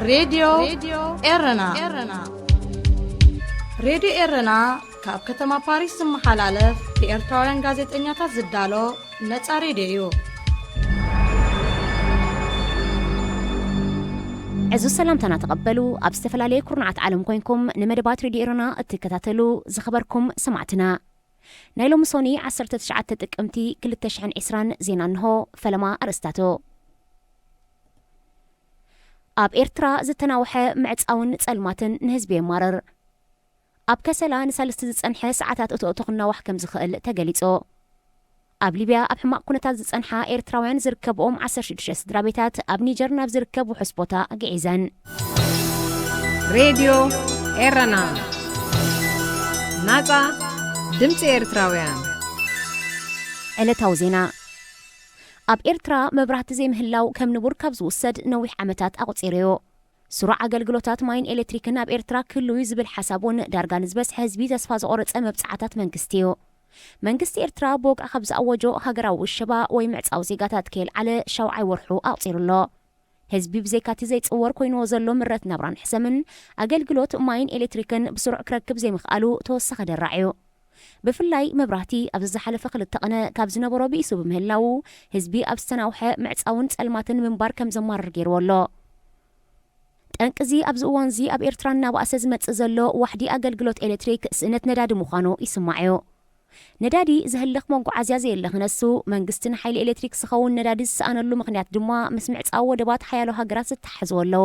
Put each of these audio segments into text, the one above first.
ሬድዮ ኤረና። ሬድዮ ኤረና ካብ ከተማ ፓሪስ ዝመሓላለፍ ብኤርትራውያን ጋዜጠኛታት ዝዳሎ ነጻ ሬድዮ እዩ። ዕዙዝ ሰላምታና ተቐበሉ። ኣብ ዝተፈላለየ ኩርናዓት ዓለም ኮይንኩም ንመደባት ሬድዮ ኤረና እትከታተሉ ዝኸበርኩም ሰማዕትና፣ ናይ ሎሚ ሶኒ ዓሰርተ ትሽዓተ ጥቅምቲ ክልተ ሽሕን ዕስራን ዜና እንሆ። ፈለማ ኣርእስታቱ። ኣብ ኤርትራ ዝተናውሐ ምዕጻውን ጸልማትን ንህዝቢ የማርር። ኣብ ከሰላ ንሳልስቲ ዝጸንሐ ሰዓታት እቶ እቶ ክናዋሕ ከም ዝኽእል ተገሊጹ። ኣብ ሊብያ ኣብ ሕማቕ ኩነታት ዝጸንሓ ኤርትራውያን ዝርከብኦም ዓሰርተ ሽዱሽተ ስድራ ቤታት ኣብ ኒጀር ናብ ዝርከብ ውሑስ ቦታ ግዒዘን። ሬድዮ ኤረና፣ ናጻ ድምጺ ኤርትራውያን። ዕለታዊ ዜና። ኣብ ኤርትራ መብራህቲ ዘይምህላው ከም ንቡር ካብ ዝውሰድ ነዊሕ ዓመታት ኣቑጺሩ እዩ። ስሩዕ ኣገልግሎታት ማይን ኤሌክትሪክን ኣብ ኤርትራ ክህሉ እዩ ዝብል ሓሳብ እውን ዳርጋ ንዝበዝሐ ህዝቢ ተስፋ ዘቑረጸ መብጽዓታት መንግስቲ እዩ። መንግስቲ ኤርትራ ብወግዒ ካብ ዝኣወጆ ሃገራዊ ውሸባ ወይ ምዕጻው ዜጋታት ከየልዓለ ሻውዓይ ወርሑ ኣቑጺሩ ኣሎ። ህዝቢ ብዘይካቲ ዘይጽወር ኮይንዎ ዘሎ ምረት ናብራን ሕሰምን ኣገልግሎት ማይን ኤሌክትሪክን ብስሩዕ ክረክብ ዘይምኽኣሉ ተወሳኺ ደራዕ እዩ። ብፍላይ መብራህቲ ኣብዚ ዝሓለፈ ክልተ ቕነ ካብ ዝነበሮ ብኢሱ ብምህላዉ ህዝቢ ኣብ ዝተናውሐ ምዕጻውን ጸልማትን ምንባር ከም ዘማርር ገይርዎ ኣሎ። ጠንቅዚ ኣብዚ እዋንዚ ኣብ ኤርትራ እናባእሰ ዝመጽእ ዘሎ ዋሕዲ ኣገልግሎት ኤሌክትሪክ ስእነት ነዳዲ ምዃኑ ይስማዕ እዩ። ነዳዲ ዘህልኽ መጓዓዝያ ዘየለ ክነሱ፣ መንግስቲ ንሓይሊ ኤሌክትሪክ ዝኸውን ነዳዲ ዝሰኣነሉ ምኽንያት ድማ ምስ ምዕጻው ወደባት ሓያሎ ሃገራት ዝተሓሓዝዎ ኣለዉ።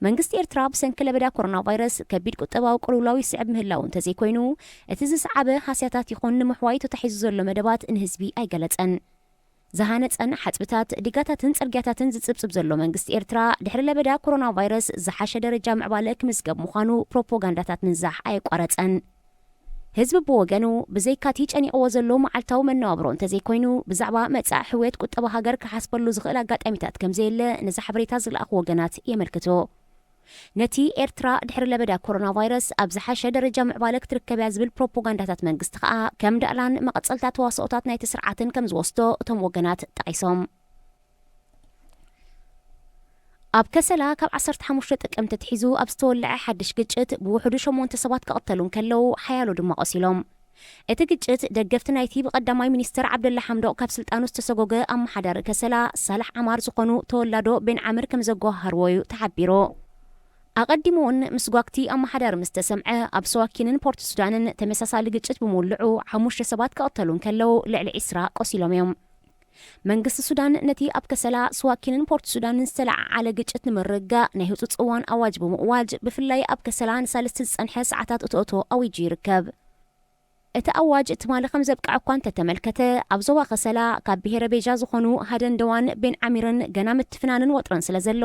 መንግስቲ ኤርትራ ብሰንኪ ለበዳ ኮሮና ቫይረስ ከቢድ ቁጠባዊ ቅልውላው ይስዕብ ምህላው እንተዘይኮይኑ፣ እቲ ዝሰዓበ ሃስያታት ይኹን ንምሕዋይ ተታሒዙ ዘሎ መደባት ንህዝቢ ኣይገለጸን። ዝሃነጸን ሓጽብታት፣ ዲጋታትን ጽርግያታትን ዝጽብጽብ ዘሎ መንግስቲ ኤርትራ፣ ድሕሪ ለበዳ ኮሮና ቫይረስ ዝሓሸ ደረጃ ምዕባለ ክምዝገብ ምዃኑ ፕሮፓጋንዳታት ምንዛሕ ኣየቋረጸን። ህዝቢ ብወገኑ፣ ብዘይካቲ ጨኒቕዎ ዘሎ መዓልታዊ መነባብሮ እንተዘይኮይኑ፣ ብዛዕባ መጻኢ ሕውየት ቁጠባ ሃገር ክሓስበሉ ዝኽእል ኣጋጣሚታት ከምዘየለ ነዚ ሓበሬታ ዝለኣኹ ወገናት የመልክቱ። ነቲ ኤርትራ ድሕሪ ለበዳ ኮሮና ቫይረስ ኣብ ዝሓሸ ደረጃ ምዕባለ ክትርከብ እያ ዝብል ፕሮፓጋንዳታት መንግስቲ ከኣ ከም ዳእላን መቐጸልታ ተዋስኦታት ናይቲ ስርዓትን ከም ዝወስዶ እቶም ወገናት ጠቒሶም። ኣብ ከሰላ ካብ ዓሰርተ ሓሙሽተ ጥቅምቲ ኣትሒዙ ኣብ ዝተወልዐ ሓድሽ ግጭት ብውሕዱ ሸሞንተ ሰባት ክቕተሉ እንከለዉ ሓያሎ ድማ ቆሲሎም። እቲ ግጭት ደገፍቲ ናይቲ ብቀዳማይ ሚኒስተር ዓብደላ ሓምዶቕ ካብ ስልጣኑ ዝተሰጎገ ኣመሓዳሪ ከሰላ ሳልሕ ዓማር ዝኾኑ ተወላዶ ቤን ዓምር ከም ዘጓሃሃርዎ እዩ ተሓቢሩ። ኣቐዲሙ እውን ምስጓግቲ ኣመሓዳሪ ምስ ተሰምዐ ኣብ ሰዋኪንን ፖርት ሱዳንን ተመሳሳሊ ግጭት ብምውልዑ ሓሙሽተ ሰባት ክቕተሉ እንከለዉ ልዕሊ ዒስራ ቆሲሎም እዮም። መንግስቲ ሱዳን ነቲ ኣብ ከሰላ ስዋኪንን ፖርት ሱዳንን ዝተለዓዓለ ግጭት ንምርግጋእ ናይ ህጹጽ እዋን ኣዋጅ ብምእዋጅ፣ ብፍላይ ኣብ ከሰላ ንሳልስቲ ዝጸንሐ ሰዓታት እቶ እቶ ኣዊጁ ይርከብ። እቲ ኣዋጅ ትማሊ ከም ዘብቅዐ እኳ እንተተመልከተ፣ ኣብ ዞባ ከሰላ ካብ ብሄረ ቤጃ ዝኾኑ ሃደንደዋን ቤን ዓሚርን ገና ምትፍናንን ወጥርን ስለ ዘሎ፣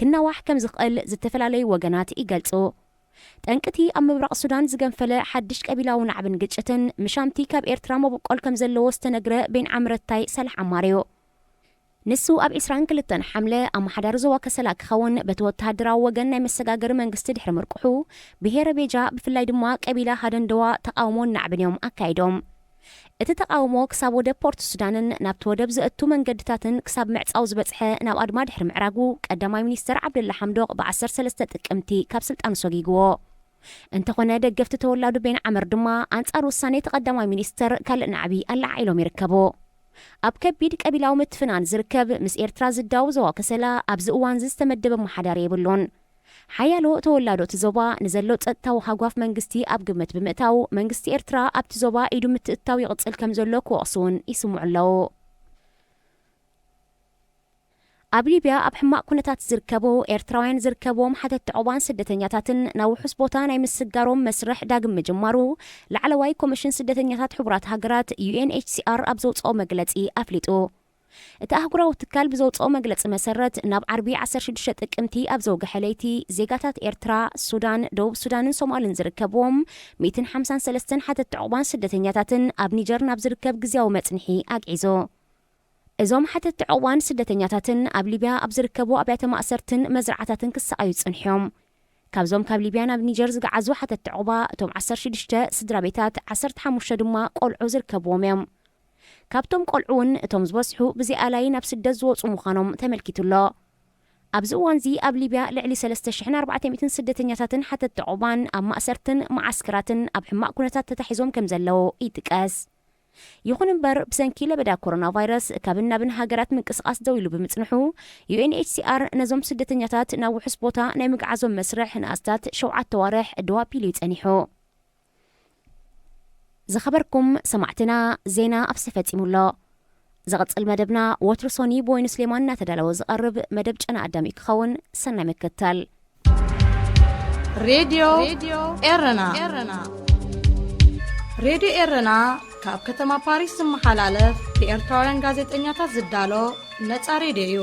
ክናዋሕ ከም ዝኽእል ዝተፈላለዩ ወገናት ይገልጹ። ጠንቅቲ ኣብ ምብራቕ ሱዳን ዝገንፈለ ሓድሽ ቀቢላዊ ናዕብን ግጭትን፣ ምሻምቲ ካብ ኤርትራ መበቆል ከም ዘለዎ ዝተነግረ ቤን ዓምረታይ ሳልሕ ዓማር እዩ። ንሱ ኣብ ዕስራን ክልተን ሓምለ ኣመሓዳሪ ዞባ ከሰላ ክኸውን በቲ ወተሃደራዊ ወገን ናይ መሰጋገሪ መንግስቲ ድሕሪ ምርቁሑ፣ ብሄረ ቤጃ ብፍላይ ድማ ቀቢላ ሃደንደዋ ተቓውሞን ናዕብን እዮም ኣካይዶም። እቲ ተቓውሞ ክሳብ ወደብ ፖርት ሱዳንን ናብቲ ወደብ ዘእቱ መንገድታትን ክሳብ ምዕጻው ዝበጽሐ ናብ ኣድማ ድሕሪ ምዕራጉ፣ ቀዳማይ ሚኒስተር ዓብደላ ሓምዶቕ ብ ዓሰርተ ሰለስተ ጥቅምቲ ካብ ስልጣኑ ሰጊግዎ። እንተኾነ ደገፍቲ ተወላዱ ቤን ዓመር ድማ ኣንጻር ውሳኔ እቲ ቀዳማይ ሚኒስተር ካልእ ናዕቢ ኣለዓዒሎም ይርከቡ። ኣብ ከቢድ ቀቢላዊ ምትፍናን ዝርከብ ምስ ኤርትራ ዝዳወብ ዞባ ከሰላ ኣብዚ እዋንዚ ዝተመደበ ኣመሓዳሪ የብሉን። ሓያሎ ተወላዶ እቲ ዞባ ንዘሎ ጸጥታዊ ሃጓፍ መንግስቲ ኣብ ግምት ብምእታው፣ መንግስቲ ኤርትራ ኣብቲ ዞባ ኢዱ ምትእትታው ይቕጽል ከም ዘሎ ክወቕሱ እውን ይስምዑ ኣለዉ። ኣብ ሊብያ ኣብ ሕማቕ ኩነታት ዝርከቡ ኤርትራውያን ዝርከብዎም ሓተቲ ዑቕባን ስደተኛታትን ናብ ውሑስ ቦታ ናይ ምስጋሮም መስርሕ ዳግም ምጅማሩ ላዕለዋይ ኮሚሽን ስደተኛታት ሕቡራት ሃገራት፣ ዩ ኤን ኤች ሲ ኣር፣ ኣብ ዘውጽኦ መግለጺ ኣፍሊጡ። እቲ ኣህጉራዊ ትካል ብዘውጽኦ መግለጺ መሰረት፣ ናብ ዓርቢ ዓሰርተ ሽዱሽተ ጥቅምቲ ኣብ ዘውግሐ ለይቲ፣ ዜጋታት ኤርትራ፣ ሱዳን፣ ደቡብ ሱዳንን ሶማልን ዝርከብዎም ሚእትን ሓምሳን ሰለስተን ሓተቲ ዑቕባን ስደተኛታትን ኣብ ኒጀር ናብ ዝርከብ ግዝያዊ መጽንሒ ኣግዒዙ። እዞም ሓተቲ ዑቕባን ስደተኛታትን ኣብ ሊብያ ኣብ ዝርከቡ ኣብያተ ማእሰርትን መዝርዓታትን ክሰቓዩ ጸኒሖም። ካብዞም ካብ ሊብያ ናብ ኒጀር ዝገዓዙ ሓተቲ ዑቕባ፣ እቶም ዓሰርተ ሽዱሽተ ስድራ ቤታት፣ ዓሰርተ ሓሙሽተ ድማ ቆልዑ ዝርከብዎም እዮም። ካብቶም ቆልዑ እውን እቶም ዝበዝሑ ብዘይኣላይ ናብ ስደት ዝወጹ ምዃኖም ተመልኪቱ ኣሎ። ኣብዚ እዋንዚ ኣብ ሊብያ ልዕሊ ሰለስተ ሽሕን ኣርባዕተ ሚእትን ስደተኛታትን ሓተትቲ ዑቕባን ኣብ ማእሰርትን መዓስከራትን ኣብ ሕማቕ ኩነታት ተታሒዞም ከም ዘለዉ ይጥቀስ። ይኹን እምበር፣ ብሰንኪ ለበዳ ኮሮና ቫይረስ ካብን ናብን ሃገራት ምንቅስቓስ ደው ኢሉ ብምጽንሑ፣ ዩ ኤን ኤች ሲ ኣር ነዞም ስደተኛታት ናብ ውሑስ ቦታ ናይ ምግዓዞም መስርሕ ንኣስታት ሸውዓተ ኣዋርሕ ደው ኣቢሉ እዩ ጸኒሑ። ዝኸበርኩም ሰማዕትና፣ ዜና ኣብዚ ተፈጺሙ ኣሎ። ዝቕጽል መደብና ወትሩ ሶኒ ብወይኑ ስሌማን እናተዳለወ ዝቐርብ መደብ ጨና ኣዳም እዩ ክኸውን። ሰናይ ምክትታል። ሬድዮ ኤረና። ሬድዮ ኤረና ካብ ከተማ ፓሪስ ዝመሓላለፍ ብኤርትራውያን ጋዜጠኛታት ዝዳሎ ነጻ ሬድዮ እዩ።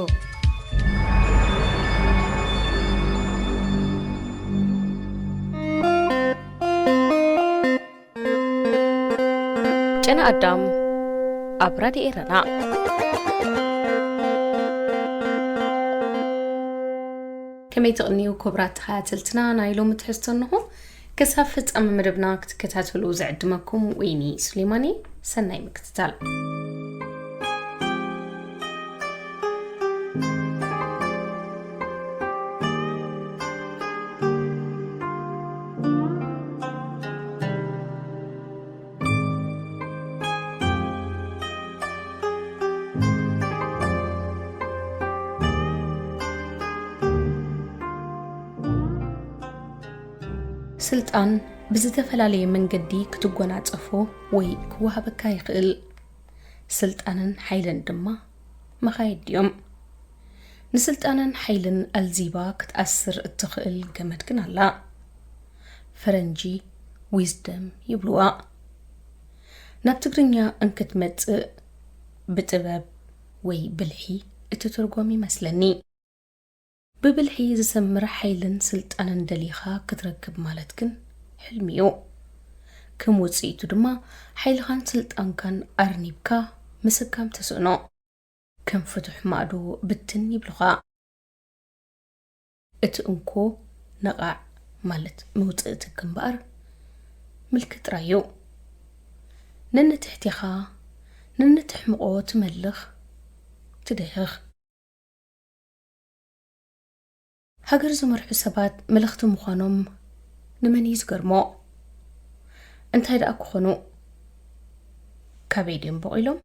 ጨና ኣዳም ኣብ ራድዮ ኤረና። ከመይ ትቕንዩ ክቡራት ተኸታተልትና፣ ናይ ሎሚ ትሕዝቶ እንሆ። ክሳብ ፍጻመ መደብና ክትከታተሉ ዝዕድመኩም ወይኒ ሱሌማን እየ። ሰናይ ምክትታል። ስልጣን ብዝተፈላለየ መንገዲ ክትጎናጸፎ ወይ ክወሃበካ ይኽእል። ስልጣንን ሓይልን ድማ መኻየዲ እዮም። ንስልጣንን ሓይልን ኣልዚባ ክትኣስር እትኽእል ገመድ ግን ኣላ። ፈረንጂ ዊዝደም ይብልዋ። ናብ ትግርኛ እንክትመጽእ ብጥበብ ወይ ብልሒ እትትርጎም ይመስለኒ። ብብልሒ ዝሰምር ሓይልን ስልጣንን ደሊኻ ክትረክብ ማለት ግን ሕልሚ እዩ። ከም ውጽኢቱ ድማ ሓይልኻን ስልጣንካን ኣርኒብካ ምስካም ትስእኖ። ከም ፍቱሕ ማእዶ ብትን ይብሉኻ። እቲ እንኮ ነቓዕ ማለት መውጽኢ ትክ እምበኣር ምልክት ጥራይ እዩ። ነንትሕቴኻ፣ ነንትሕምቖ ትመልኽ፣ ትድህኽ። ሃገር ዝመርሑ ሰባት መለኽቲ ምዃኖም ንመን እዩ ዝገርሞ? እንታይ ደኣ ክኾኑ? ካበይ ድዮም በቒሎም?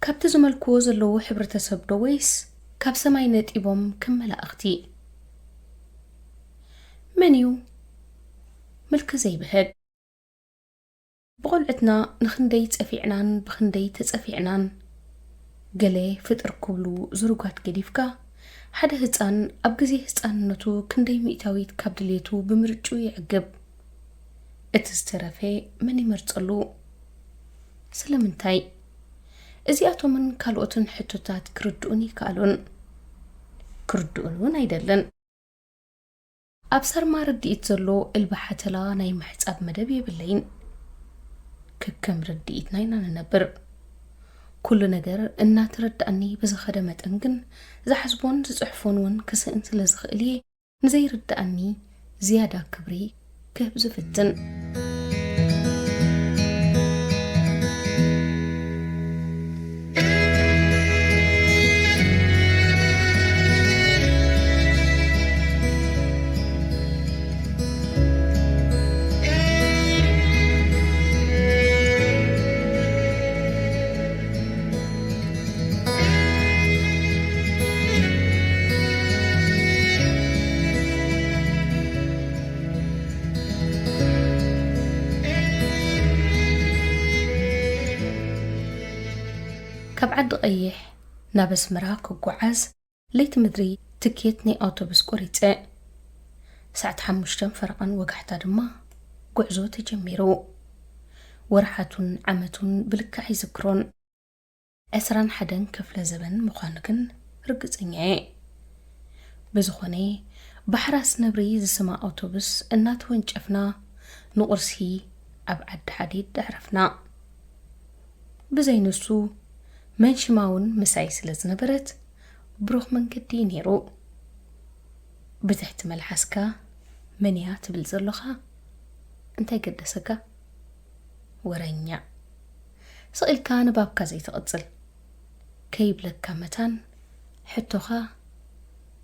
ካብቲ ዝመልክዎ ዘለዉ ሕብረተሰብ ዶ ወይስ ካብ ሰማይ ነጢቦም ከም መላእኽቲ? መን እዩ ምልኪ ዘይብህግ? ብቖልዕትና ንኽንደይ ጸፊዕናን ብኽንደይ ተጸፊዕናን፣ ገለ ፍጥር ክብሉ ዝሩጋት ገዲፍካ፣ ሓደ ህጻን ኣብ ግዜ ህጻንነቱ ክንደይ ሚእታዊት ካብ ድሌቱ ብምርጭኡ ይዕግብ? እቲ ዝተረፈ መን ይመርጸሉ? ስለምንታይ? እዚኣቶምን ካልኦትን ሕቶታት ክርድኡኒ ይከኣሉን። ክርድኡኒ እውን ኣይደልን። ኣብ ሳርማ ርድኢት ዘሎ እልቢ ሓተላ ናይ ምሕጻብ መደብ የብለይን። ከከም ርድኢትና ኢና ንነብር። ኩሉ ነገር እናተረዳእኒ ብዝኸደ መጠን ግን፣ ዝሓስቦን ዝጽሕፎን እውን ክስእን ስለ ዝኽእል እየ፣ ንዘይርዳእኒ ዝያዳ ክብሪ ክህብ ዝፍትን። ካብ ዓዲ ቀይሕ ናብ ኣስመራ ክጓዓዝ ለይቲ ምድሪ ትኬት ናይ ኣውቶቡስ ቆሪጸ። ሰዓት ሓሙሽተን ፈረቓን ወጋሕታ ድማ ጉዕዞ ተጀሚሩ። ወርሓቱን ዓመቱን ብልክዕ ኣይዝክሮን። ዕስራን ሓደን ክፍለ ዘበን ምዃኑ ግን ርግጸኛ እየ። ብዝኾነ፣ ባሕራስ ነብሪ ዝስማ ኣውቶቡስ እናተወንጨፍና ንቑርሲ ኣብ ዓዲ ሓዲድ ኣዕረፍና። ብዘይ ንሱ መንሽማ እውን ምሳይ ስለ ዝነበረት ብሩኽ መንገዲ እዩ ነይሩ። ብትሕቲ መልሓስካ መን እያ ትብል ዘሎኻ? እንታይ ገደሰካ? ወረኛ። ስቕ ኢልካ ንባብካ ዘይትቕጽል። ከይብለካ መታን ሕቶኻ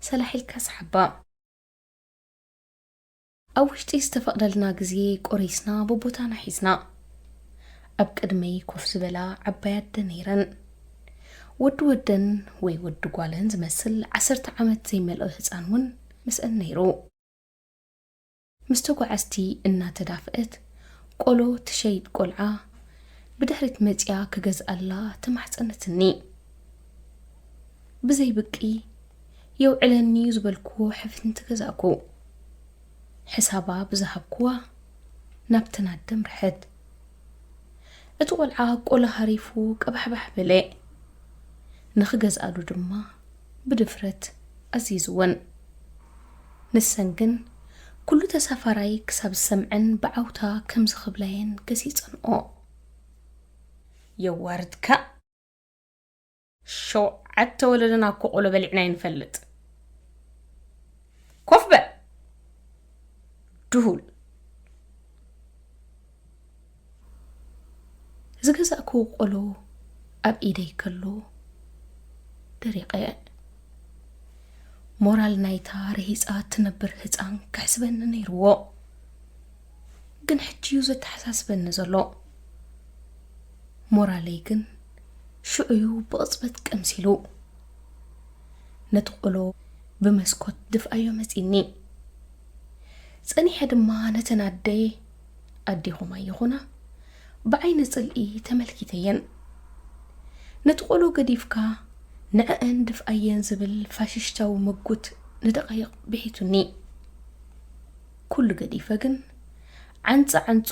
ሰላሕ ኢልካ ሰሓባ። ኣብ ውሽጢ ዝተፈቕደልና ግዜ ቆሪስና ብቦታና ሒዝና። ኣብ ቅድመይ ኮፍ ዝበላ ዓባይ ኣደ ነይረን። ወዲ ወደን ወይ ወዲ ጓለን ዝመስል ዓሰርተ ዓመት ዘይመልኦ ህጻን እውን ምስአን ነይሩ። ምስ ተጓዓዝቲ እናተዳፍአት፣ ቆሎ ትሸይጥ ቆልዓ ብድሕሪት መጺኣ ክገዝኣላ ተማሕጸነትኒ። ብዘይ ብቂ የውዕለኒ ዝበልኩዎ ሕፍንቲ ገዛእኩ። ሕሳባ ብዝሃብኩዋ ናብተን ኣደ ኣምርሐት። እቲ ቆልዓ ቆሎ ሃሪፉ ቀባሕባሕ በለ። ንኽገዝኣሉ ድማ ብድፍረት ኣዚዝወን። ንሰን ግን ኩሉ ተሳፋራይ ክሳብ ዝሰምዐን ብዓውታ ከም ዝኽብላየን ገሲጸንኦ። የዋርድካ። ሸውዓተ ወለዶና እኮ ቆሎ በሊዕና ይንፈልጥ። ኮፍ በል ድሁል። ዝገዛእኩዎ ቆሎ ኣብ ኢደይ ከሎ ደሪቐ። ሞራል ናይታ ረሂጻ ትነብር ህጻን ክሕስበኒ ነይርዎ። ግን ሕጂ እዩ ዘተሓሳስበኒ ዘሎ። ሞራለይ ግን ሽዑዩ ብቕጽበት ቀምሲሉ። ነቲ ቆሎ ብመስኮት ድፍኣዮ መጺኒ። ጸኒሐ ድማ ነተን ኣደ፣ ኣዴኹም ኣይኹና፣ ብዓይኒ ጽልኢ ተመልኪተየን። ነቲ ቆሎ ገዲፍካ ንዕአን ድፍኣየን ዝብል ፋሽሽታዊ ምጉት ንደቓይቕ ብሒቱኒ። ኩሉ ገዲፈ ግን ዓንጸ ዓንጾ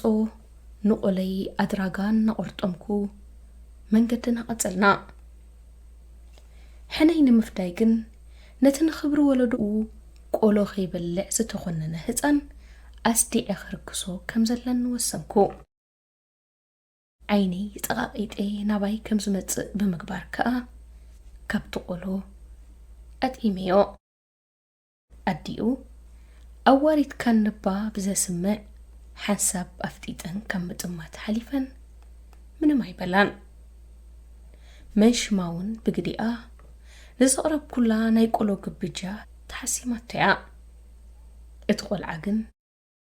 ንቆለይ ኣድራጋ እናቖርጠምኩ መንገድና ቀጸልና። ሕነይ ንምፍዳይ ግን ነቲ ንኽብሪ ወለዶኡ ቆሎ ከይበልዕ ዝተኾነነ ህጻን ኣስዲዐ ክርክሶ ከም ዘለኒ ወሰንኩ። ዓይነይ ጸቓቒጠ ናባይ ከም ዝመጽእ ብምግባር ከኣ ካብቲ ቆሎ ኣጥዒመዮ። ኣዲኡ ኣዋሪድካኒ እባ ብዘስምዕ ሓንሳብ ኣፍጢጠን ካብ ምጥማት ሓሊፈን ምንም ኣይበላን። መንሽማ እውን ብግዲኣ ንዘቕረብኩላ ናይ ቆሎ ግብጃ ተሓሲማቶ እያ። እቲ ቆልዓ ግን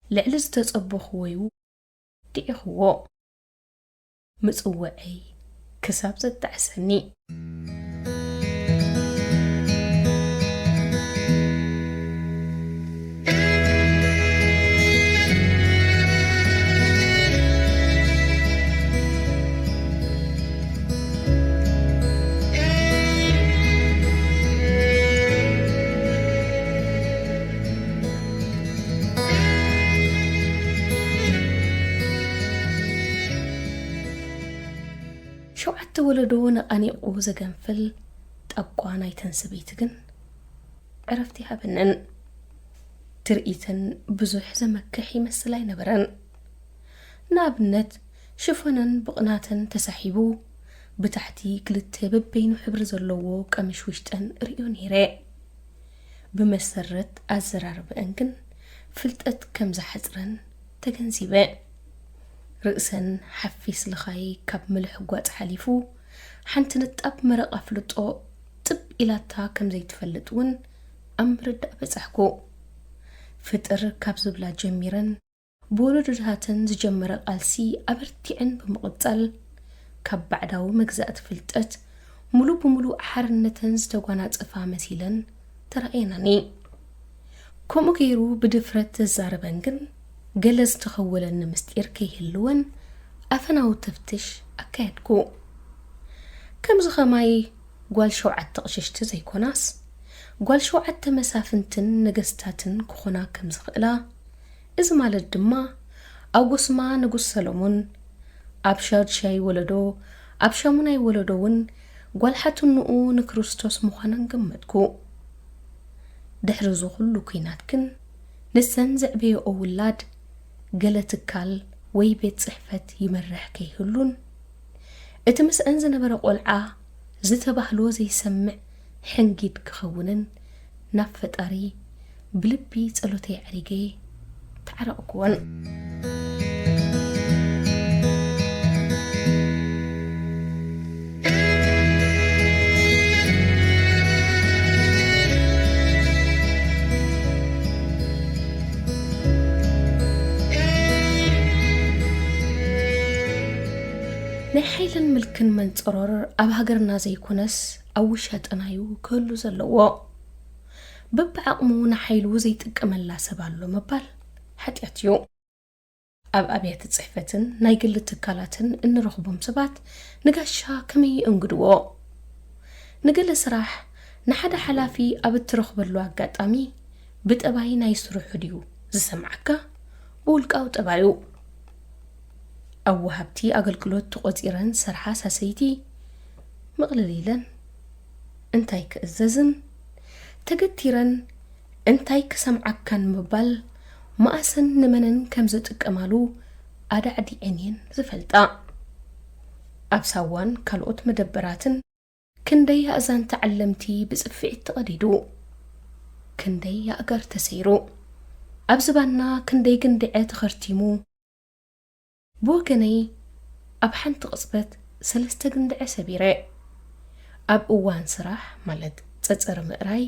ልዕሊ ዝተጸበኽዎዩ ድዒኽዎ። ምጽውዐይ ክሳብ ዘጣዕሰኒ። ሸውዓተ ወለዶ ነቓኒቑ ዘገንፍል ጣቋ ናይተን ሰበይቲ ግን ዕረፍቲ ይሃበንን። ትርኢተን ብዙሕ ዘመክሕ ይመስል ኣይነበረን። ንኣብነት፣ ሽፎነን ብቕናተን ተሳሒቡ፣ ብታሕቲ ክልተ በበይኑ ሕብሪ ዘለዎ ቀምሽ ውሽጠን እርእዮ ነይረ። ብመሰረት ኣዘራርበአን ግን ፍልጠት ከም ዝሓጽረን ተገንዚበ። ርእሰን ሓፊስ ልኻይ ካብ ምልሕጓጽ ሓሊፉ፣ ሓንቲ ንጣብ መረቕ ኣፍልጦ ጥብ ኢላታ ከም ዘይትፈልጥ እውን ኣብ ምርዳእ በጻሕኩ። ፍጥር ካብ ዝብላ ጀሚረን፣ ብወለዶታተን ዝጀመረ ቃልሲ ኣበርቲዐን ብምቕጻል፣ ካብ ባዕዳዊ መግዛእቲ ፍልጠት ሙሉ ብሙሉ ሓርነተን ዝተጓናጸፋ መሲለን ተራእየናኒ። ከምኡ ገይሩ ብድፍረት ዘዛረበን ግን፣ ገለ ዝተኸወለኒ ምስጢር ከይህልወን ኣፈናዊ ተፍትሽ ኣካየድኩ። ከምዚ ኸማይ ጓል ሸውዓተ ቅሽሽቲ ዘይኮናስ፣ ጓል ሸውዓተ መሳፍንትን ነገስታትን ክኾና ከም ዝኽእላ፣ እዚ ማለት ድማ፣ ኣጎስማ ንጉስ ሰሎሞን፣ ኣብ ሻድሻይ ወለዶ፣ ኣብ ሻሙናይ ወለዶ እውን ጓል ሓትንኡ ንክርስቶስ ምዃነን ገመትኩ። ድሕሪ እዚ ኩሉ ኲናት ግን፣ ንሰን ዘዕበየኦ ውላድ ገለ ትካል ወይ ቤት ጽሕፈት ይመርሕ ከይህሉን፣ እቲ ምስአን ዝነበረ ቆልዓ ዝተባህልዎ ዘይሰምዕ ሕንጊድ ክኸውንን ናብ ፈጣሪ ብልቢ ጸሎተይ ኣዕሪገ ተዓረቕኩዎን። ናይ ሓይልን ምልክን መንጸሮር ኣብ ሃገርና ዘይኮነስ ኣብ ውሻጠናዩ ክህሉ ዘለዎ። በብዓቕሙ ንሓይሉ ዘይጥቀመላ ሰብ ኣሎ ምባል ሓጢኣት እዩ። ኣብ ኣብያተ ጽሕፈትን ናይ ግሊ ትካላትን እንረኽቦም ሰባት ንጋሻ ከመይ ይእንግድዎ? ንገለ ስራሕ ንሓደ ሓላፊ ኣብ እትረኽበሉ ኣጋጣሚ ብጠባይ ናይ ስርሑ ድዩ ዝሰምዓካ? ብውልቃዊ ጠባዩ። ኣብ ወሃብቲ ኣገልግሎት ተቖጺረን ዝሰርሓ ሳሰይቲ ምቕልል ኢለን እንታይ ክእዘዝን ተገቲረን እንታይ ክሰምዓካን ምባል መኣስን ንመንን ከም ዝጥቀማሉ ኣዳዕዲዐን እየን ዝፈልጣ። ኣብ ሳዋን ካልኦት መደበራትን ክንደይ ኣእዛን ተዓለምቲ ብጽፍዒት ተቐዲዱ፣ ክንደይ ኣእጋር ተሰይሩ፣ ኣብ ዝባና ክንደይ ግንድዐ ተኸርቲሙ። ብወገነይ ኣብ ሓንቲ ቅጽበት ሰለስተ ግንድዐ ሰቢረ። ኣብ እዋን ስራሕ ማለት ጸጸር ምእራይ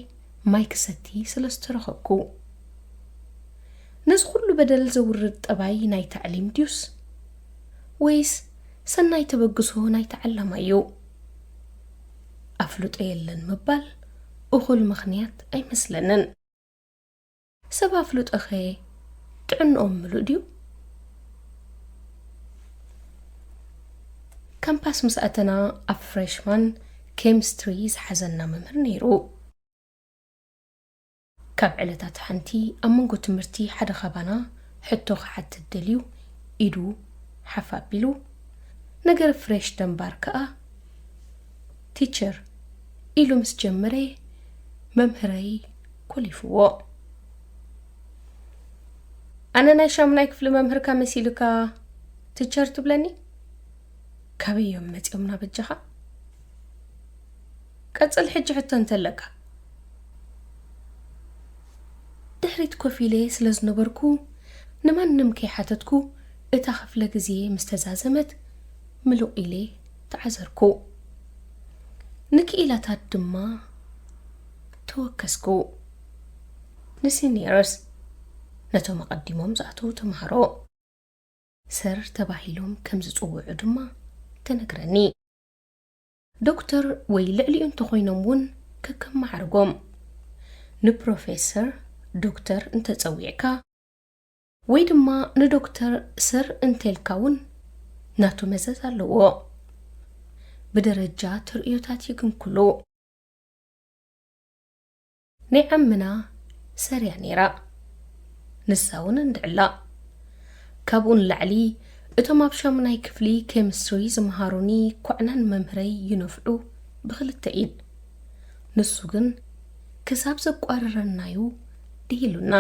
ማይ ክሰቲ ስለ ዝተረኸብኩ። ነዚ ኩሉ በደል ዘውርድ ጠባይ ናይ ታዕሊም ድዩስ? ወይስ ሰናይ ተበግሶ ናይ ተዓላማይ እዩ? ኣፍልጦ የለን ምባል እኹል ምኽንያት ኣይመስለንን። ሰብ ኣፍልጦኸ ጥዕንኦም ምሉእ ድዩ? ካምፓስ ምስ ኣተና ኣብ ፍሬሽማን ኬሚስትሪ ዝሓዘና መምህር ነይሩ። ካብ ዕለታት ሓንቲ ኣብ መንጎ ትምህርቲ ሓደ ካባና ሕቶ ክሓትት ደልዩ ኢዱ ሓፍ ኣቢሉ፣ ነገር ፍሬሽ ደንባር ከኣ ቲቸር ኢሉ ምስ ጀመረ መምህረይ ኮሊፍዎ። ኣነ ናይ ሻሙናይ ክፍሊ መምህርካ መሲሉካ ቲቸር ትብለኒ? ካበይ እዮም መጺኦምና በጃኻ? ቀጽል ሕጂ ሕቶ እንተለካ። ድሕሪት ኮፍ ኢለ ስለ ዝነበርኩ ንማንም ከይሓተትኩ እታ ክፍለ ግዜ ምስ ተዛዘመት ምሉቕ ኢለ ተዓዘርኩ። ንክኢላታት ድማ ተወከስኩ። ንሲኒየርስ ነቶም ኣቐዲሞም ዝኣተዉ ተምሃሮ ሰር ተባሂሎም ከም ዝጽውዑ ድማ ተነግረኒ። ዶክተር ወይ ልዕሊኡ እንተኾይኖም እውን ከከም ማዕርጎም። ንፕሮፌሰር ዶክተር እንተጸዊዕካ ወይ ድማ ንዶክተር ሰር እንተልካ እውን ናቱ መዘዝ ኣለዎ። ብደረጃ ተርእዮታት ይግንክሉ። ናይ ዓምና ሰር እያ ነይራ። ንሳ እውን እንድዕላ። ካብኡ ንላዕሊ እቶም ኣብ ሻሙናይ ክፍሊ ኬሚስትሪ ዝመሃሩኒ ኮዕናን መምህረይ ይነፍዑ ብኽልተ ኢድ። ንሱ ግን ክሳብ ዘቋርረናዩ ድሂሉና።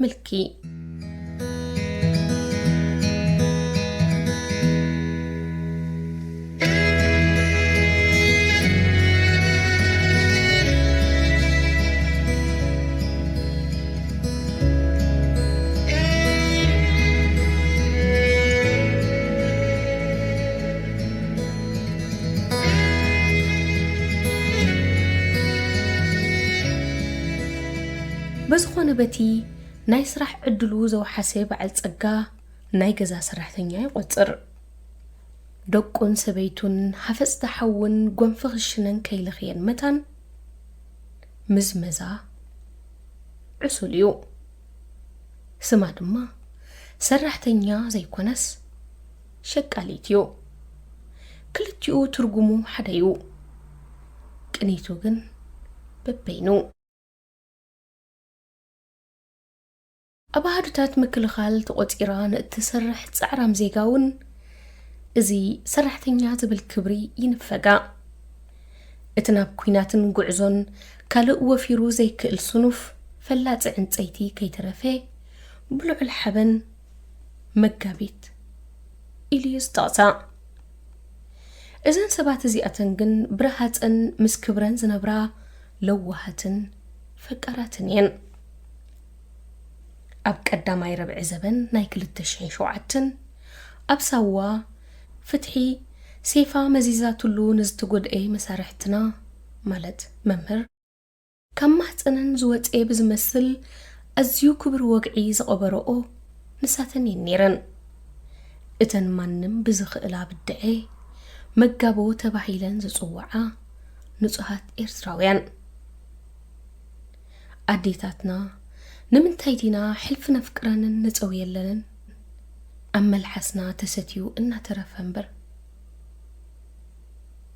ምልኪ። በዝኾነ በቲ ናይ ስራሕ ዕድሉ ዘውሓሰ በዓል ጸጋ ናይ ገዛ ሰራሕተኛ ይቖጽር። ደቁን ሰበይቱን ሃፈጽቲ ሓውን ጎንፊ ክሽነን ከይለኽየን መታን ምዝመዛ ዕሱል እዩ። ስማ ድማ ሰራሕተኛ ዘይኮነስ ሸቃሊት እዩ። ክልቲኡ ትርጉሙ ሓደ እዩ። ቅኒቱ ግን በበይኑ። ኣብ ኣሃዱታት ምክልኻል ተቖጺራ ንእትሰርሕ ጻዕራም ዜጋ እውን እዚ ሰራሕተኛ ዝብል ክብሪ ይንፈጋ። እቲ ናብ ኲናትን ጉዕዞን ካልእ ወፊሩ ዘይክእል ስኑፍ ፈላጺ ዕንጸይቲ ከይተረፈ ብልዑል ሓበን መጋቢት ኢሉ እዩ ዝጠቕሳ። እዘን ሰባት እዚኣተን ግን ብረሃጸን ምስ ክብረን ዝነብራ ለዋሃትን ፈቃራትን እየን። ኣብ ቀዳማይ ረብዒ ዘበን ናይ ክልተ ሽሕን ሸውዓተን ኣብ ሳዋ ፍትሒ ሴፋ መዚዛትሉ ንዝተጎድኤ መሳርሕትና ማለት መምህር ካብ ማህጸነን ዝወጸ ብዝመስል ኣዝዩ ክቡር ወግዒ ዝቐበረኦ ንሳተን እየን ነይረን። እተን ማንም ብዝኽእላ ብድዐ መጋቦ ተባሂለን ዝጽውዓ ንጹሃት ኤርትራውያን። ኣዴታትና ንምንታይ ዲና ሕልፊ ነፍቅረንን ንጸውየለንን? ኣብ መልሓስና ተሰትዩ እናተረፈ እምበር።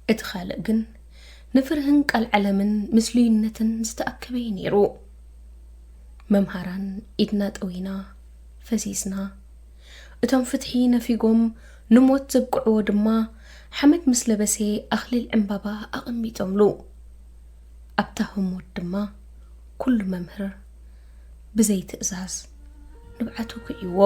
እቲ ካልእ ግን ንፍርህን ቃል ዓለምን ምስሉይነትን ዝተኣከበ እዩ ነይሩ። መምሃራን ኢድና ጠዊና ፈሲስና፣ እቶም ፍትሒ ነፊጎም ንሞት ዘብቅዕዎ ድማ ሓመድ ምስ ለበሰ ኣኽሊል ዕምባባ ኣቐሚጦምሉ። ኣብታ ህሞት ድማ ኩሉ መምህር ብዘይ ትእዛዝ ንብዓቱ ክዕዎ።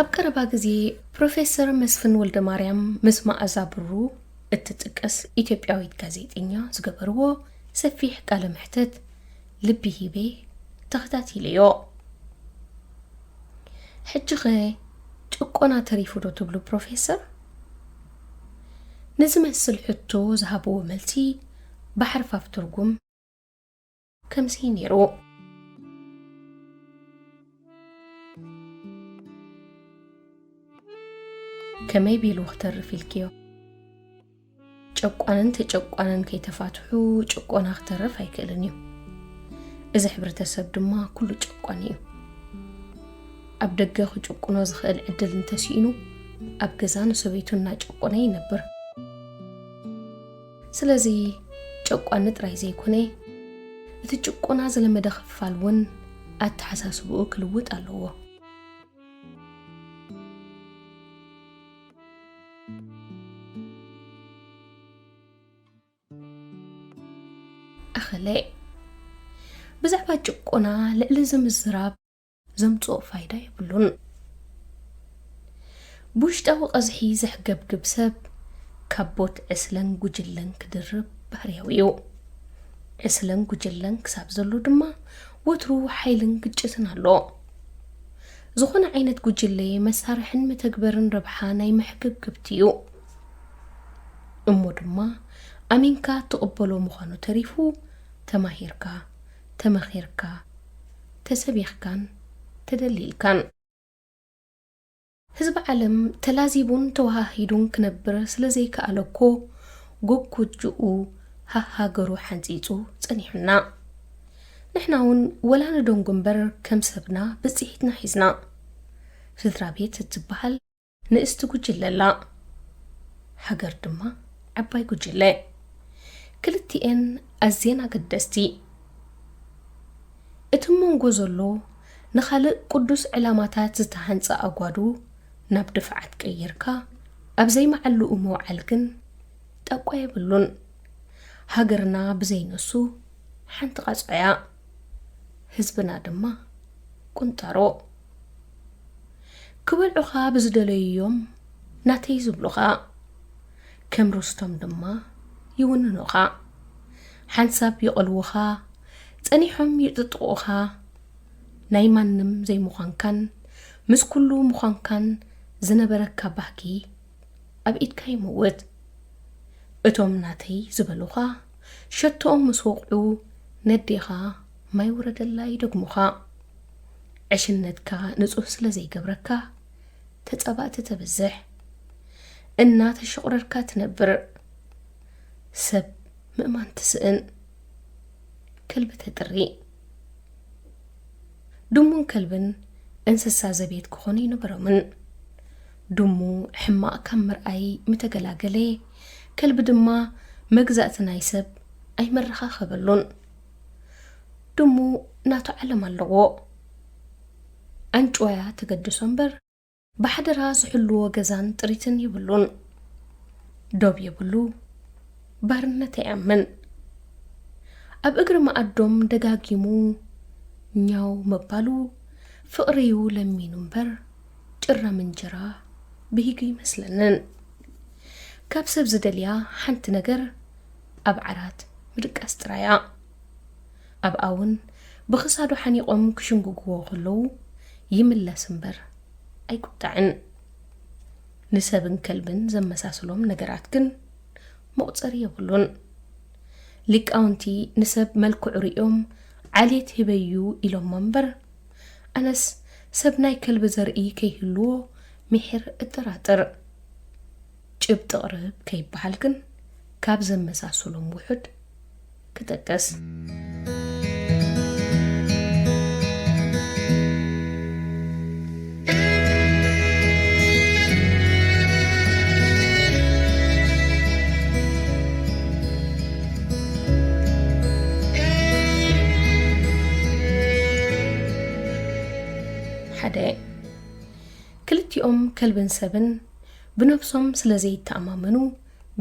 ኣብ ቀረባ ግዜ ፕሮፌሰር መስፍን ወልደማርያም ምስ መኣዛ ብሩ እትጥቀስ ኢትዮጵያዊት ጋዜጠኛ ዝገበርዎ ሰፊሕ ቃለ መሕተት ልቢ ሂበ ተኸታቲለዮ። ሕጂኸ ጭቆና ተሪፉ ዶ ትብሉ ፕሮፌሰር? ንዝመስል ሕቶ ዝሃብዎ መልሲ ብሓርፋፍ ትርጉም ከምዚ ነይሩ። ከመይ ቢሉ ክተርፍ ኢልክዮ? ጨቋንን ተጨቋንን ከይተፋትሑ ጭቆና ክተርፍ ኣይክእልን እዩ። እዚ ሕብረተሰብ ድማ ኩሉ ጨቋኒ እዩ። ኣብ ደገ ክጭቁኖ ዝኽእል ዕድል እንተስኢኑ፣ ኣብ ገዛ ንሰበይቱ እናጨቆነ ይነብር። ስለዚ ጨቋኒ ጥራይ ዘይኮነ፣ እቲ ጭቆና ዝለመደ ክፋል እውን ኣተሓሳስብኡ ክልውጥ ኣለዎ። ኣኸለ፣ ብዛዕባ ጭቆና ልዕሊ እዚ ምዝራብ ዘምጽኦ ፋይዳ የብሉን። ብውሽጣዊ ቀዝሒ ዘሕገብግብ ሰብ ካቦት ዕስለን ጉጅለን ክድርብ ባህርያዊ እዩ። ዕስለን ጉጅለን ክሳብ ዘሎ ድማ ወትሩ ሓይልን ግጭትን ኣሎ። ዝኾነ ዓይነት ጉጅለ መሳርሕን መተግበርን ረብሓ ናይ መሕገብገብቲ እዩ። እሞ ድማ ኣሚንካ ትቕበሎ ምዃኑ ተሪፉ፣ ተማሂርካ፣ ተመኺርካ፣ ተሰቢኽካን ተደሊልካን። ህዝቢ ዓለም ተላዚቡን ተወሃሂዱን ክነብር ስለ ዘይከኣለ እኮ፣ ጎጎጅኡ ሃሃገሩ ሓንጺጹ ጸኒሑና። ንሕና እውን ወላ ንደንጉ እምበር ከም ሰብና ብጽሒትና ሒዝና። ስድራ ቤት እትበሃል ንእስቲ ጉጅለ ኣላ። ሃገር ድማ ዓባይ ጉጅለ። ክልቲኤን ኣዝየን ኣገደስቲ። እቲ መንጎ ዘሎ ንኻልእ ቅዱስ ዕላማታት ዝተሃንጸ ኣጓዱ ናብ ድፋዓት ቀይርካ ኣብ ዘይመዓልኡ ምውዓል ግን ጣቋ የብሉን። ሃገርና ብዘይነሱ ሓንቲ ቃጽዖ እያ። ህዝብና ድማ ቁንጣሮ። ክበልዑኻ ብዝደለዩ እዮም ናተይ ዝብሉኻ። ከም ርስቶም ድማ ይውንኑኻ። ሓንሳብ ይቐልዉኻ፣ ጸኒሖም ይጥጥቑኻ። ናይ ማንም ዘይምዃንካን ምስ ኩሉ ምዃንካን ዝነበረካ ባህጊ ኣብ ኢድካ ይምውት። እቶም ናተይ ዝበሉኻ ሸቶኦም ምስ ወቕዑ ነዴኻ ማይ ውረደላ ይደግሙኻ። ዕሽነትካ ንጹህ ስለ ዘይገብረካ ተጻባእቲ ተብዝሕ። እናተሸቑረርካ ትነብር። ሰብ ምእማን ትስእን። ከልቢ ተጥሪ። ድሙን ከልብን እንስሳ ዘቤት ክኾኑ ኣይነበሮምን። ድሙ ሕማቕ ካብ ምርኣይ ምተገላገለ፣ ከልቢ ድማ መግዛእቲ ናይ ሰብ ኣይመረኻኸበሉን። ድሙ ናቱ ዓለም ኣለዎ። ኣንጭዋያ ተገድሶ እምበር፣ ብሓደራ ዝሕልዎ ገዛን ጥሪትን የብሉን። ዶብ የብሉ፣ ባርነት ኣይኣምን። ኣብ እግሪ መኣዶም ደጋጊሙ ኛው ምባሉ ፍቕሪ'ዩ ለሚኑ እምበር፣ ጭራም እንጀራ ብሂጉ ይመስለንን። ካብ ሰብ ዝደልያ ሓንቲ ነገር ኣብ ዓራት ምድቃስ ጥራያ። ኣብኣ እውን ብኽሳዱ ሓኒቖም ክሽንጉግዎ ከለዉ ይምለስ እምበር ኣይቁጣዕን። ንሰብን ከልብን ዘመሳስሎም ነገራት ግን መቑጸሪ የብሉን። ሊቃውንቲ ንሰብ መልክዑ ርእዮም ዓሌት ህበዩ ኢሎሞ እምበር፣ ኣነስ ሰብ ናይ ከልቢ ዘርኢ ከይህልዎ ምሒር እጠራጠር። ጭብጢ ቅርብ ከይበሃል ግን ካብ ዘመሳስሎም ውሑድ ክጠቅስ። ሓደ፣ ክልቲኦም ከልብን ሰብን ብነብሶም ስለ ዘይተኣማመኑ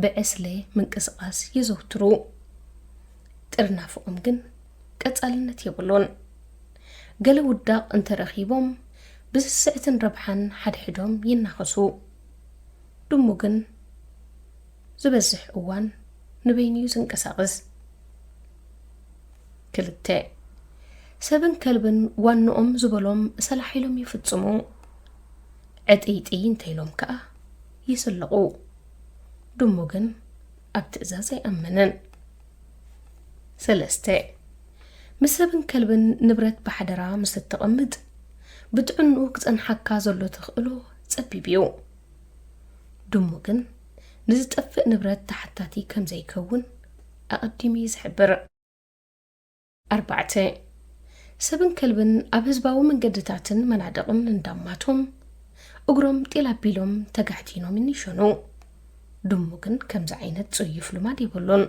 ብዕስለ ምንቅስቓስ የዘውትሩ። ጥርናፍኦም ግን ቀጻልነት የብሉን። ገለ ውዳቕ እንተረኺቦም ብስስዕትን ረብሓን ሓድሕዶም ይናኸሱ። ድሙ ግን ዝበዝሕ እዋን ንበይኑ እዩ ዝንቀሳቐስ። ክልተ፣ ሰብን ከልብን ዋንኦም ዝበሎም ሰላሕ ኢሎም ይፍጽሙ። ዕጥይጥይ እንተኢሎም ከኣ ይስለቑ። ድሙ ግን ኣብ ትእዛዝ ኣይኣምንን። ሰለስተ፣ ምስ ሰብን ከልብን ንብረት ብሓደራ ምስ እተቐምጥ፣ ብጥዕንኡ ክጸንሓካ ዘሎ ተኽእሎ ጸቢብ እዩ። ድሙ ግን ንዝጠፍእ ንብረት ተሓታቲ ከም ዘይከውን ኣቐዲሙ እዩ ዝሕብር። ኣርባዕተ፣ ሰብን ከልብን ኣብ ህዝባዊ መንገድታትን መናድቕን እንዳማቶም እግሮም ጤል ኣቢሎም ተጋሕቲኖምን ይሸኑ። ድሙ ግን ከምዚ ዓይነት ጽዩፍ ልማድ የብሉን።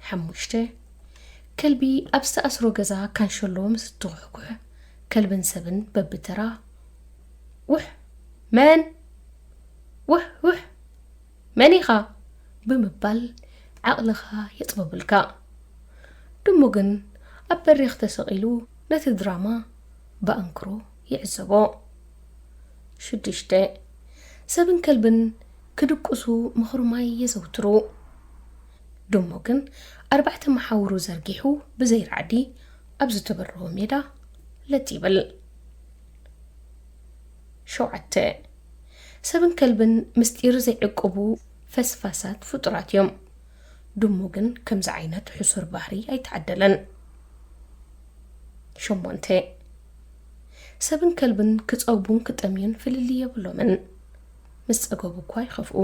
ሓሙሽተ፣ ከልቢ ኣብ ዝተኣስሮ ገዛ ካንሸሎ ምስ እትኩሕኩሕ፣ ከልብን ሰብን በብተራ፣ "ውሕ! መን? ውሕ! ውሕ! መን ኢኻ?" ብምባል ዓቕልኻ የጽበቡልካ። ድሙ ግን ኣብ በሪኽ ተሰቒሉ ነቲ ድራማ ብኣንክሮ ይዕዘቦ። ሽዱሽተ፣ ሰብን ከልብን ክድቅሱ ምኽርማይ የዘውትሩ። ድሙ ግን ኣርባዕተ መሓውሩ ዘርጊሑ ብዘይ ራዕዲ ኣብ ዝተበረወ ሜዳ ለጥ ይብል። ሸውዓተ፣ ሰብን ከልብን ምስጢር ዘይዕቅቡ ፈስፋሳት ፍጡራት እዮም። ድሙ ግን ከምዚ ዓይነት ሕሱር ባህሪ ኣይተዓደለን። ሸሞንተ፣ ሰብን ከልብን ክጸግቡን ክጠምዩን ፍልልይ የብሎምን። ምስ ጸገቡ እኳ ይኸፍኡ።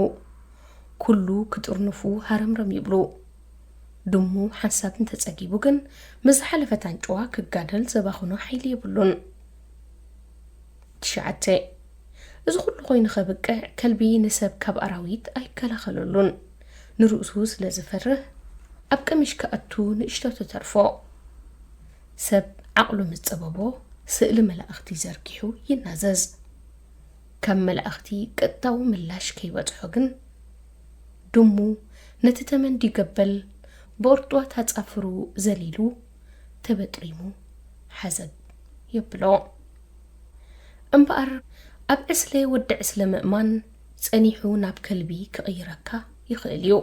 ኩሉ ክጥርንፉ ሃረምረም ይብሉ። ድሙ ሓንሳብ እንተጸጊቡ ግን ምስ ዝሓለፈት ኣንጭዋ ክጋደል ዘባኽኖ ሓይሊ የብሉን። ትሽዓተ፣ እዚ ኩሉ ኮይኑ ከብቅዕ ከልቢ ንሰብ ካብ ኣራዊት ኣይከላኸለሉን። ንርእሱ ስለ ዝፈርህ ኣብ ቀሚሽ ክኣቱ ንእሽቶ ትተርፎ። ሰብ ዓቕሉ ምስ ጸበቦ ስእሊ መላእኽቲ ዘርጊሑ ይናዘዝ። ካብ መላእኽቲ ቀጥታዊ ምላሽ ከይበጽሖ ግን ድሙ ነቲ ተመን ዲገበል ብቑርጥዋት ኣጻፍሩ ዘሊሉ ተበጥሪሙ ሓዘብ የብሎ። እምበኣር ኣብ ዕስለ ወዲ ዕስለ ምእማን ጸኒሑ ናብ ከልቢ ክቕይረካ ይኽእል እዩ።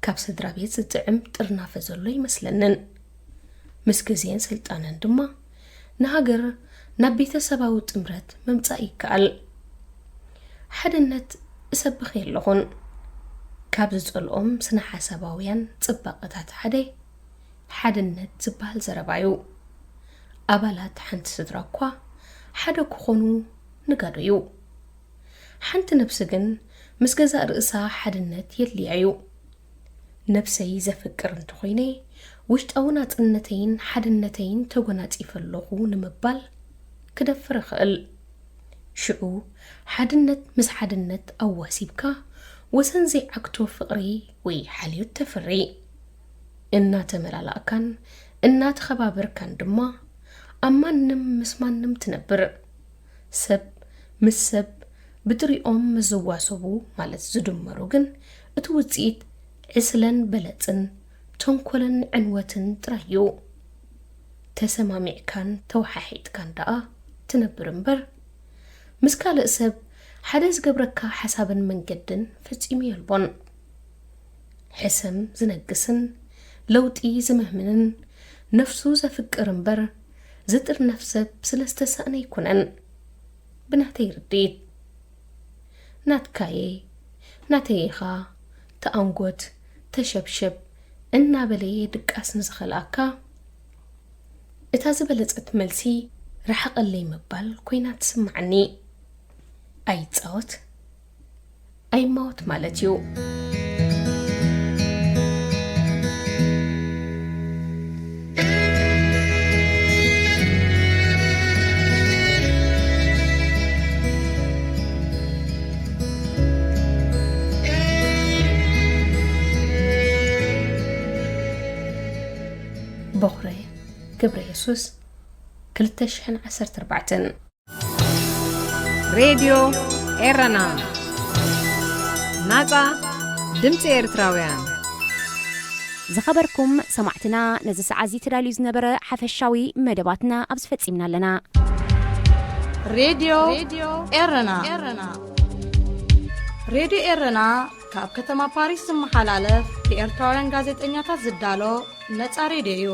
ካብ ስድራ ቤት ዝጥዕም ጥርናፈ ዘሎ ይመስለንን። ምስ ግዜን ስልጣነን ድማ ንሃገር ናብ ቤተሰባዊ ጥምረት ምምጻእ ይከኣል። ሓድነት እሰብኽ የለኹን። ካብ ዝጸልኦም ስነ ሓሳባውያን ጽባቐታት ሓደ ሓድነት ዝበሃል ዘረባ እዩ። ኣባላት ሓንቲ ስድራ እኳ ሓደ ክኾኑ ንጋዶ እዩ። ሓንቲ ነብሲ ግን ምስ ገዛእ ርእሳ ሓድነት የድልያ እዩ። ነብሰይ ዘፍቅር እንተኾይነ፣ ውሽጣዊ ናጽነተይን ሓድነተይን ተጎናጺፈ ኣለኹ ንምባል ክደፍር እኽእል። ሽዑ፣ ሓድነት ምስ ሓድነት ኣዋሲብካ፣ ወሰን ዘይዓግቶ ፍቕሪ ወይ ሓልዮት ተፍሪ። እናተመላላእካን እናተኸባበርካን ድማ፣ ኣብ ማንም ምስ ማንም ትነብር። ሰብ ምስ ሰብ ብጥሪኦም ምስ ዝዋሰቡ፣ ማለት ዝድመሩ ግን፣ እቲ ውጽኢት ዕስለን በለጽን ተንኮልን ዕንወትን ጥራይ እዩ። ተሰማሚዕካን ተወሓሒጥካን ደኣ ትነብር እምበር፣ ምስ ካልእ ሰብ ሓደ ዝገብረካ ሓሳብን መንገድን ፈጺሙ የልቦን። ሕሰም ዝነግስን ለውጢ ዝምህምንን ነፍሱ ዘፍቅር እምበር ዝጥርነፍ ሰብ ስለ ዝተሳእነ ኣይኮነን። ብናተይ ርድኢት ናትካየ ናተይ ኢኻ፣ ተኣንጎት፣ ተሸብሸብ እናበለየ ድቃስ ንዝኸልኣካ፣ እታ ዝበለጸት መልሲ ርሓቐለይ ምባል ኮይና ትስምዓኒ። ኣይጻወት ኣይማወት ማለት እዩ። ቦኽረ ገብረ የሱስ፣ ክልተ ሽሕን ዓሰርተ ኣርባዕተን። ሬድዮ ኤረና፣ ናጻ ድምጺ ኤርትራውያን። ዝኸበርኩም ሰማዕትና፣ ነዚ ሰዓት እዚ ተዳልዩ ዝነበረ ሓፈሻዊ መደባትና ኣብዚ ፈጺምና ኣለና። ሬድዮ ኤረና። ሬድዮ ኤረና ካብ ከተማ ፓሪስ ዝመሓላለፍ ብኤርትራውያን ጋዜጠኛታት ዝዳሎ ነጻ ሬድዮ እዩ።